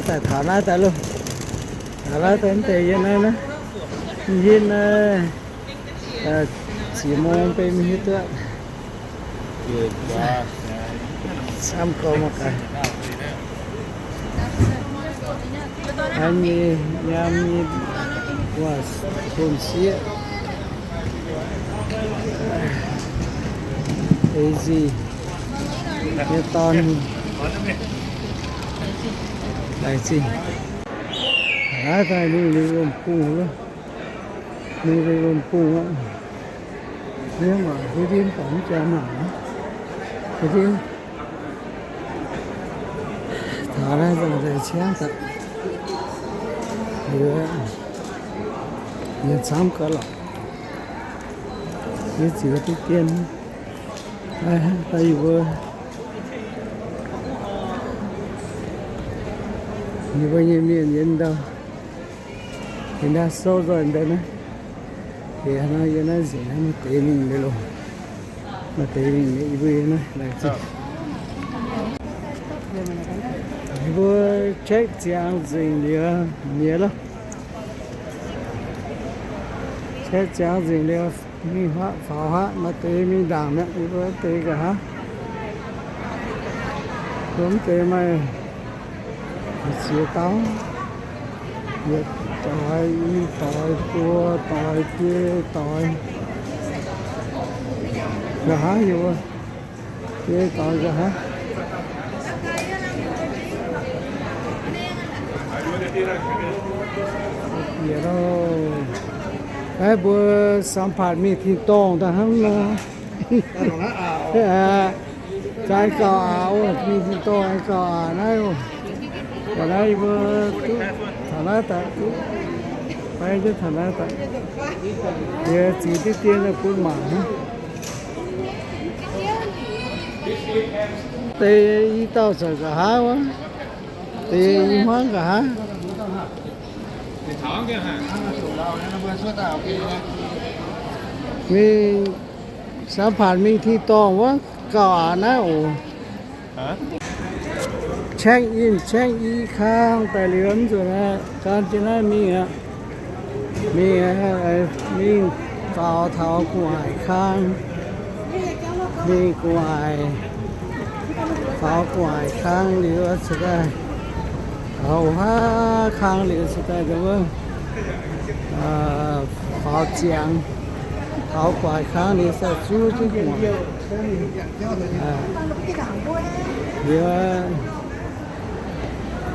Daaih taux naaiv daaih loh. Taux naaiv daaih mv deix yie naaiv naaiv. Mv hiuv naaiv, ziepc mong bun mv hiuv duqv. Camv gorx mangc gaax. Hnamv nyei, nyaam nyei, wuov, bun sieqv. Daisy nyei dorn. Laengz zingh. Aav, daaih mingh liuz wuom-bungh loh. Mingh liuz wuom-bungh aqv. Mienh mangc hiuv ndiev mv baac mv jaax mangc aqv. Hiuv ndiev taux naaiv nzangc daaih ciangv daaih, liuz, yie camv gaax lorqc. Yie ziux diqv dien. Daaih yie mbuo, yie mbuo nyei mienh yiem ndau, yiem naaiv souv nzoih ndau naaiv. Yie naaiv, yie naaiv nzengc naaiv maaih deix mingh liuz loh. Maaih deix mingh liuz yie mbuo yiem naaiv laengz zingh. Yie mbuo check ziangx nzengc liuz mi'aqv loh. Check ziangx nzengc liuz mingh huaav faaux huaav, maaih deix mingh ndaangc mi'aqv, yie mbuo mv deix nqa'haav. Mbuo mv deix maaih ziex dauh, yietc doix, i doix, buo doix, biei doix. Nqa'haav yie mbuo biei doix nqa'haav. Bieqc loh. Naaiv mbuo สัมภาษณ์ mingh tin-dorngh daaih hnangv nor. Zaaix gauh aqc oc, mingh tin-dorngh aengx gauh aqc naaiv oc. Ga'naaiv yie mbuo duqv taux naaiv daaih, duqv fai jienv taux naaiv daaih. Yie ziux diqv dien bun mangc hnangv. Deix i dauh zoux nqa'haav wuov, deix i hmuangv nqa'haav. Mingh สัมภาษณ์ mingh tin-dorngh wuov gauh aqc naaiv oc. Check in, check i kang daaih liuz mv zuqc gan jienv naaiv mingh aqv. Mingh, mingh faaux taux gu'nguaaic kang. Mingh gu'nguaaic, faaux gu'nguaaic kang liuz cingx daaih, faaux huaav kang liuz cingx daaih wuov, faaux ziangx, faaux gu'nguaaic kang liuz se zuov jienv gu'nguaaic. Liuz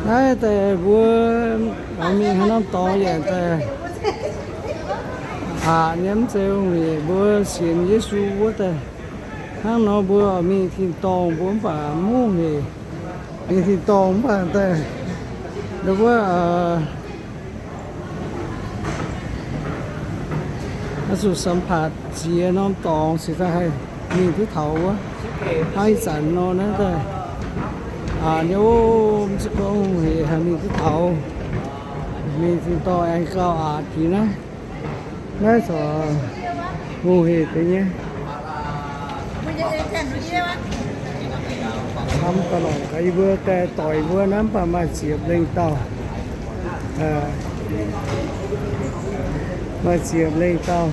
naaiv daaih mbuo oix mingh haaix norm dorngx yaac daaih aqc nyei, mv zeiz hungh heic. Mbuo sienx Yesu wuov daaih hnangv nor mbuo oix mingh tin-dorngh mbuo mv baac mv hungh heic. Mingh tin-dorngh mv baac daaih wuov, oix zuqc สัมภาษณ์ ziex norm dorngx cingx daaih haih mingh duqv taux wuov. Hnangv ih zanc nor naaiv daaih aqc nyei oc, mv zeiz gorngv hungh heic haih mingh duqv taux. Mingh tin-dorngh aengx gauh aqc deix naaiv. Naaiv corc hungh heic deix nyei. Camv daaih lorqc, yie mbuo daaih doic mbuo naaiv mv baac maaih ziepc lengh dauh. Maaih ziepc lengh dauh.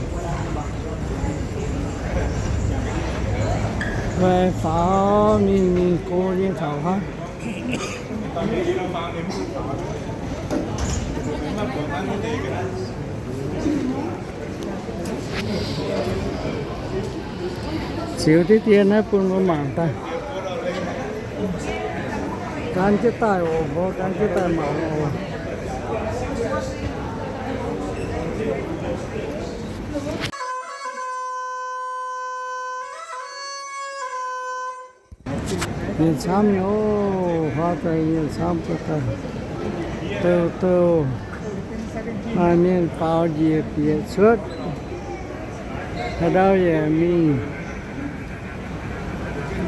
Maaih faaux mingh mingh go nyei taux hnangv. Ziux diqv dien naaiv bun mbuo mangc daaih. Gan jienv daaih oc, mbuo gan jienv daaih mangc oc. Mienh camv nyei oc, huaav daaih mienh camv daaih, douh douh. Maaih mienh faaux njiec bieqc cuotv, haaix ndau yaac mingh.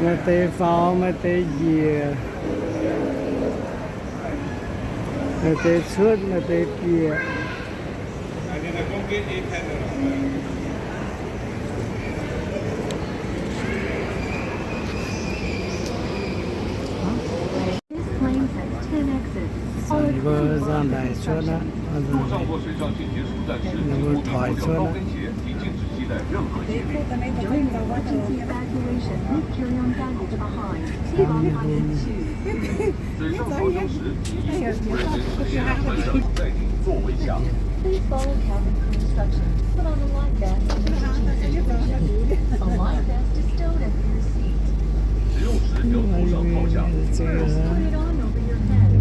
Maaih deix faaux, maaih deix njiec, maaih deix cuotv, maaih deix bieqc. This plane has ten exits. Mbuo nzangv-ndaix cuotv aqv, ninh mbuo toix cuotv aqv. During the evacuation, please carry on baggage behind. Please follow cabin crew instructions. Put on a life vest. A life vest is stowed under your seat. Put it on over your head.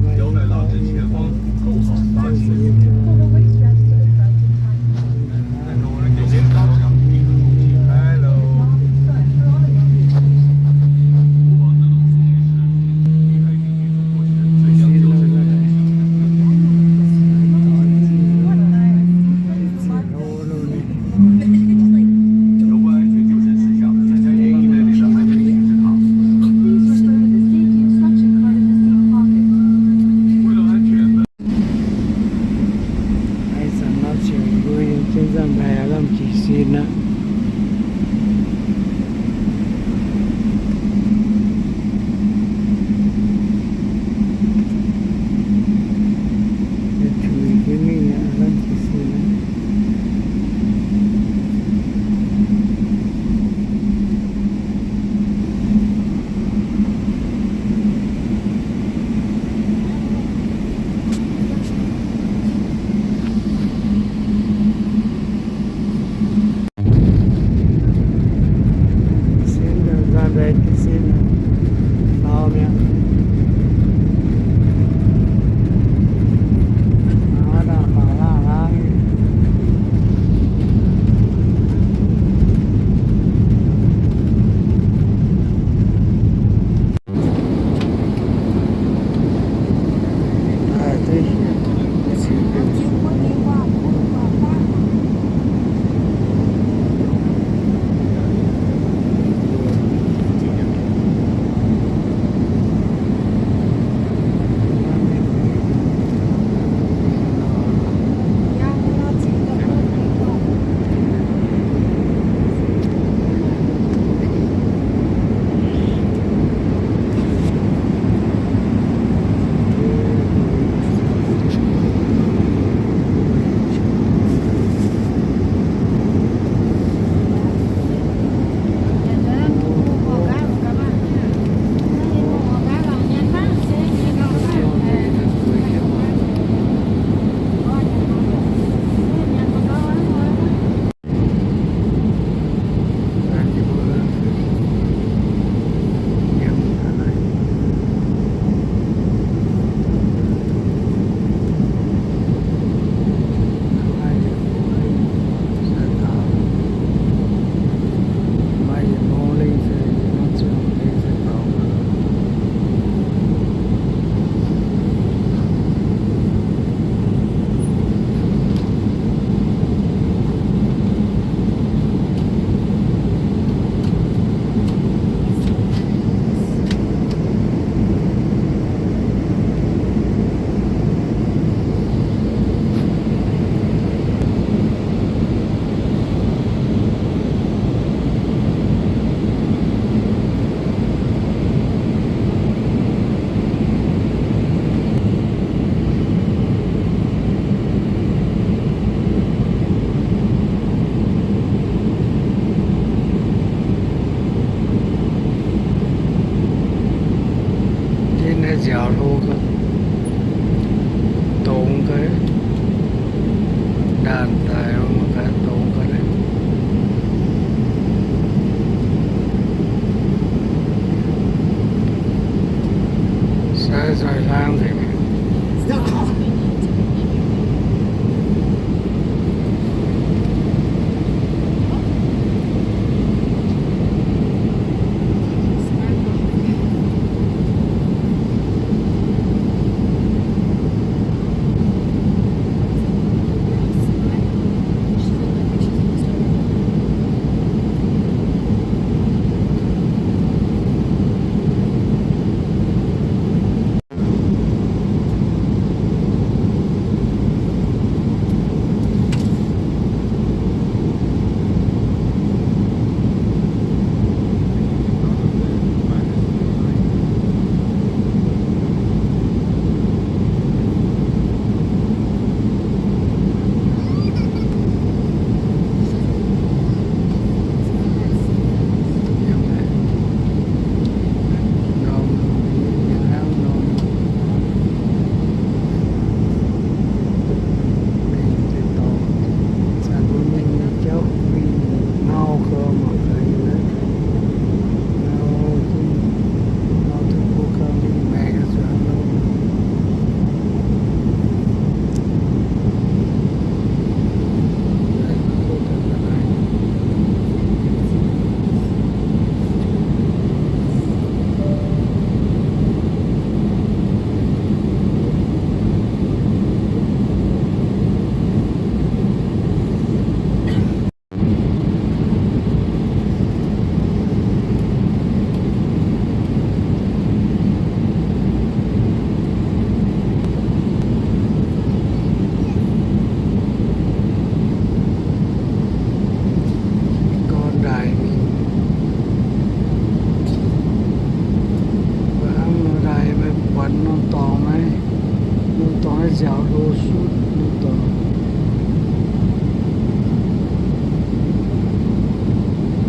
Lo sutv nyei dorngx.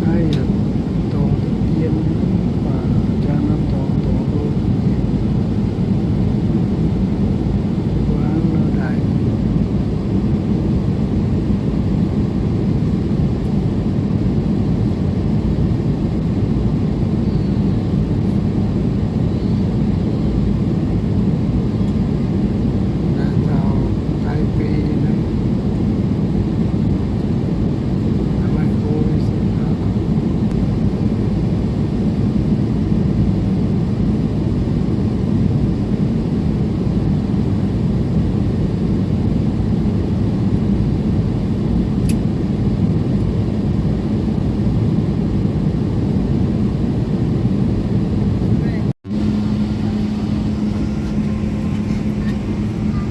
Naaiv yaac dorngx dien, mv baac njang naaiv dorngx dorngx lo dien. Guangc nor ndaaih. Naaiv taux Taiv Bei naaiv.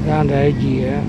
Laanh ndaix njiec.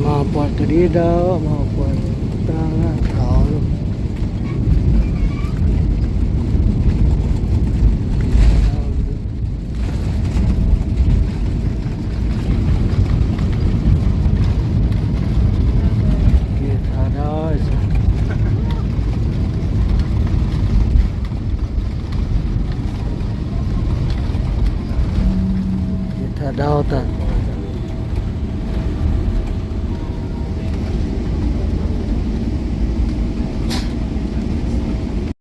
Mangc buatc ga'ndiev ndau, mangc buatc dangh aqv taux. Taux ndau daaih.